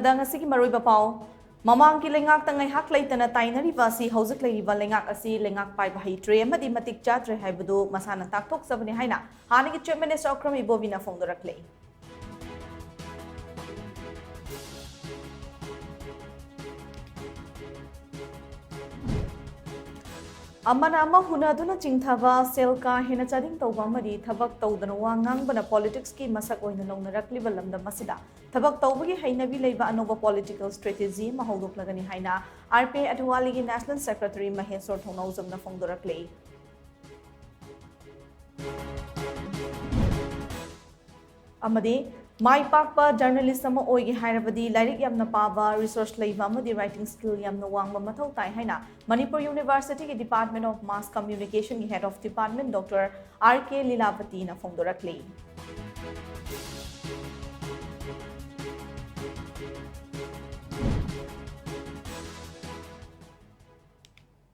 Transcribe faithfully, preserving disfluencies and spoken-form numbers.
ꯗ ꯉꯁꯤꯒꯤ ꯃꯔꯨꯑꯣꯏꯕ ꯄꯥꯎ꯫ ꯃꯃꯥꯡꯒꯤ ꯂꯩꯉꯥꯛꯇ ꯉꯥꯏꯍꯥꯛ ꯂꯩꯇꯅ ꯇꯥꯏꯅꯔꯤꯕ ꯑꯁꯤ ꯍꯧꯖꯤꯛ ꯂꯩꯔꯤꯕ ꯂꯩꯉꯥꯛ ꯑꯁꯤ ꯂꯩꯉꯥꯛ ꯄꯥꯏꯕ ꯍꯩꯇ꯭ꯔꯦ ꯑꯃꯗꯤ ꯃꯇꯤꯛ ꯆꯥꯗ꯭ꯔꯦ ꯍꯥꯏꯕꯗꯨ ꯃꯁꯥꯅ ꯇꯥꯛꯊꯣꯛꯆꯕꯅꯤ ꯍꯥꯏꯅ ꯍꯥꯟꯅꯒꯤ Chief Minister ꯑꯣꯀ꯭ꯔꯝ ꯏꯕꯣꯕꯤꯅ ꯐꯣꯡꯗꯣꯔꯛꯂꯤ꯫ ꯑꯃꯅ ꯑꯃ ꯍꯨꯟꯅꯗꯨꯅ ꯆꯤꯡꯊꯕ, ꯁꯦꯜ ꯀꯥ ꯍꯦꯟꯅ ꯆꯥꯗꯤꯡ ꯇꯧꯕ ꯑꯃꯗꯤ ꯊꯕꯛ ꯇꯧꯗꯅ ꯋꯥ ꯉꯥꯡꯕꯅ politics ꯀꯤ ꯃꯁꯛ ꯑꯣꯏꯅ ꯂꯧꯅꯔꯛꯂꯤꯕ ꯂꯝꯗꯝ ꯑꯁꯤꯗ ꯊꯕꯛ ꯇꯧꯕꯒꯤ ꯍꯩꯅꯕꯤ ꯂꯩꯕ ꯑꯅꯧꯕ political strategy ꯑꯃ ꯍꯧꯗꯣꯛꯂꯒꯅꯤ ꯍꯥꯏꯅ R P I ꯑꯊꯋꯥꯂꯤꯒꯤ National Secretary ꯃꯍꯦꯁꯣꯔ ꯊꯣꯡꯅꯥꯎꯖꯝꯅ ꯐꯣꯡꯗꯣꯔꯛꯂꯤ꯫ ꯑꯃꯗꯤ ꯃꯥꯏ ꯄꯥꯛꯄ journalist ꯑꯃ ꯑꯣꯏꯒꯦ ꯍꯥꯏꯔꯕꯗꯤ ꯂꯥꯏꯔꯤꯛ ꯌꯥꯝꯅ ꯄꯥꯕ, research ꯂꯩꯕ ꯑꯃꯗꯤ writing skill ꯌꯥꯝꯅ ꯋꯥꯡꯕ ꯃꯊꯧ ꯇꯥꯏ ꯍꯥꯏꯅ Manipur University ꯒꯤ Department of Mass Communication ꯒꯤ Head of Department Doctor R K ꯂꯤꯂꯥꯕꯇꯤꯅ ꯐꯣꯡꯗꯣꯔꯛꯂꯤ꯫